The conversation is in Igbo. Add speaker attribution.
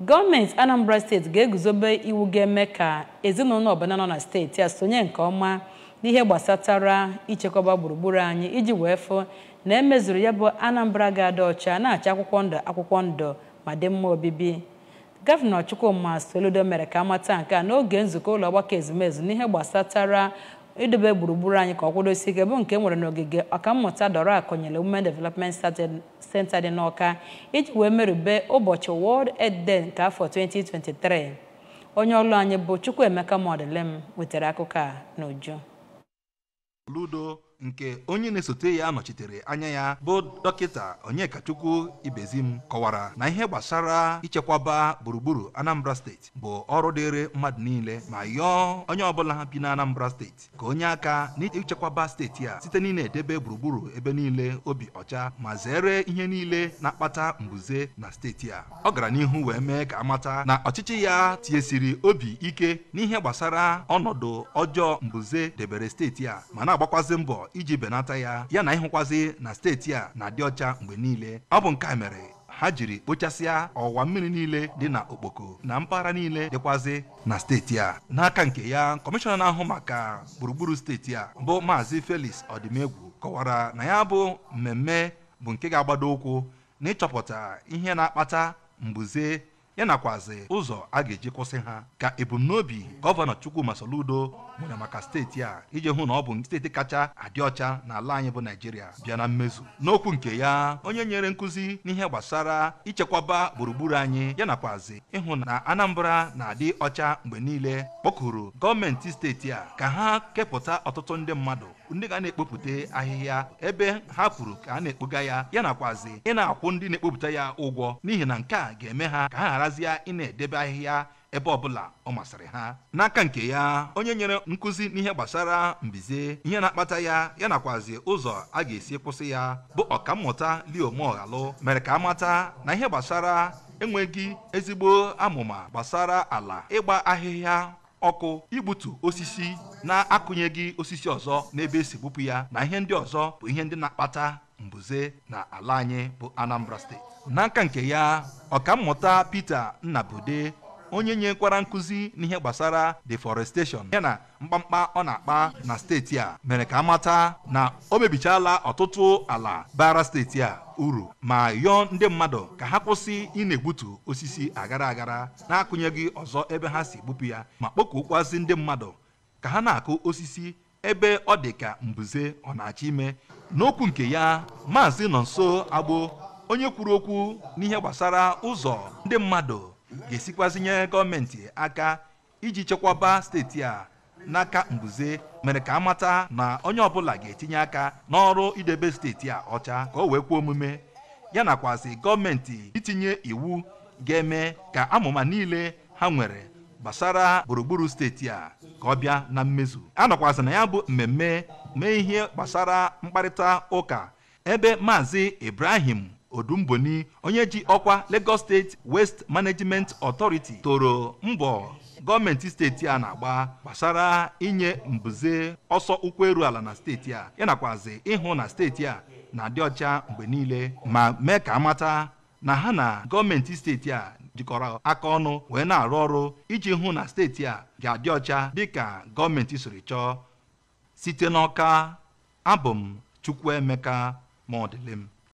Speaker 1: Gọọmenti Anambra Steeti ga-eguzobe iwu ga-eme ka ezinụlọ ọbụla nọ na steeti a sonye nke ọma n'ihe gbasatara ichekwaba gburugburu anyị iji wee fụ na emezuru ya bụ Anambra ga-adị ọcha, na-acha akwụkwọ ndụ akwụkwọ ndụ ma dị mma obibi. Gọvanọ Chukwuma Soludo mere ka amata nke a n'oge nzukọ ụlọ ọgbakọ ezumezu n'ihe gbasatara idobe gburugburu anyị ka ọ kwụdosie ike, bụ nke nwere n'ogige Ọkammụta Dora Akunyili Women Development Center dị n'Awka iji wee merube ụbọchị World Earth Day nke afọ 2023. Onye ọlụ anyị bụ Chukwuemeka Modilem wetara akụkọ a n'uju.
Speaker 2: Soludo, nke onye na-esote ya nọchitere anya ya bụ Dọkịta Onyekachukwu Ibezim, kọwara na ihe gbasara ichekwaba gburugburu Anambra Steeti bụ ọrụ dịịrị mmadụ niile, ma yọọ onye ọbụla bi na Anambra Steeti ka onye aka n'ichekwaba steeti a site n'ị na-edebe gburugburu ebe niile obi ọcha ma zere ihe niile na-akpata mbuze na steeti a. Ọ gara n'ihu wee mee ka amata na ọchịchị ya tinyesiri obi ike n'ihe gbasara ọnọdụ ọjọọ mbuze debere steeti a, ma na-agbakwazị mbọ iji benata ya, ya na ịhụkwazị na steeti a na-adị ọcha mgbe niile. Ọ bụ nke a mere ha jiri kpochasịa ọwa mmiri niile dị na okpoko na mpaghara niile dịkwazị na steeti a. N'aka nke ya, kọmishọna na-ahụ maka gburugburu steeti a bụ Maazị Felix Ọdịmegwu kọwara na ya bụ mmemme bụ nke ga-agbado ụkwụ n'ịchọpụta ihe na-akpata mbuze ya nakwazi ụzọ a ga-eji kwụsị ha, ka ebumnobi Gọvanọ Chukwuma Soludo nwere maka steeti a iji hụ na ọ bụ steeti kacha adị ọcha n'ala anyị bụ Naijiria bịa na mmezu. N'okwu nke ya, onye nyere nkụzi n'ihe gbasara ichekwaba gburugburu anyị ya nakwazi ịhụ na Anambra na-adị ọcha mgbe niile kpọkuru gọọmenti steeti a ka ha kepụta ọtụtụ ndị mmadụ ndị ga na-ekpopụta ahịhịa ebe ha kwuru ka a na-ekpoga ya, ya nakwazi ị na-akwụ ndị na-ekpopụta ya ụgwọ, n'ihi na nke a ga-eme ha ka ha gharazie ị na-edebe ahịhịa ebe ọbụla ọ masịrị ha. N'aka nke ya, onye nyere nkụzi n'ihe gbasara mbize, ihe na-akpata ya, ya nakwazi ụzọ a ga-esi kwụsị ya bụ Ọkammụta Leo Moghalu mere ka amata na ihe gbasara enweghị ezigbo amụma gbasara ala, ịgba ahịhịa ọkụ, igbutu osisi na-akụnyeghị osisi ọzọ n'ebe esi gbupụ ya na ihe ndị ọzọ bụ ihe ndị na-akpata mbuze na ala anyị bụ Anambra Steeti. N'aka nke ya, Ọkammụta Peter Nnabude, onye nyekwara nkụzi n'ihe gbasara deforestation ya na mkpamkpa ọ na-akpa na steeti a, mere ka amata na o mebichala ọtụtụ ala bara steeti a uru, ma yọọ ndị mmadụ ka ha kwụsị ị na-egbutu osisi aghara aghara na-akụnyeghị ọzọ ebe ha si gbupụ ya, ma kpọkuokwazị ndị mmadụ ka ha na-akụ osisi ebe ọ dị ka mbuze ọ na-achọ ime. N'okwu nke ya, Maazị Nonso Agbo, onye kwuru okwu n'ihe gbasara ụzọ ndị mmadụ ga-esikwazinye gọọmenti aka iji chekwaba steeti a n'aka mbuze, mere ka amata na onye ọbụla ga-etinye aka n'ọrụ idebe steeti a ọcha ka o wee kwuo omume, ya nakwazi gọọmenti itinye iwu ga-eme ka amụma niile ha nwere gbasara gburugburu steeti a ka ọ bịa na mmezu. A nọkwazị na ya bụ mmemme mee ihe gbasara mkparịta ụka ebe Maazị Ibrahim Odumboni, onye ji ọkwa Lagos State Waste Management Authority, toro mbọ gọọmenti steeti a na-agba gbasara inye mbuze ọsọ ụkwụ eru ala na steeti a, ya nakwazi ịhụ na steeti a na-adị ọcha mgbe niile, ma mee ka amata na ha na gọọmenti steeti a jikọrọ aka ọnụ wee na-arụ ọrụ iji hụ na steeti a ga-adị ọcha dịka gọọmenti siri chọọ. Site n'Awka, abụ m Chukwuemeka Modilim.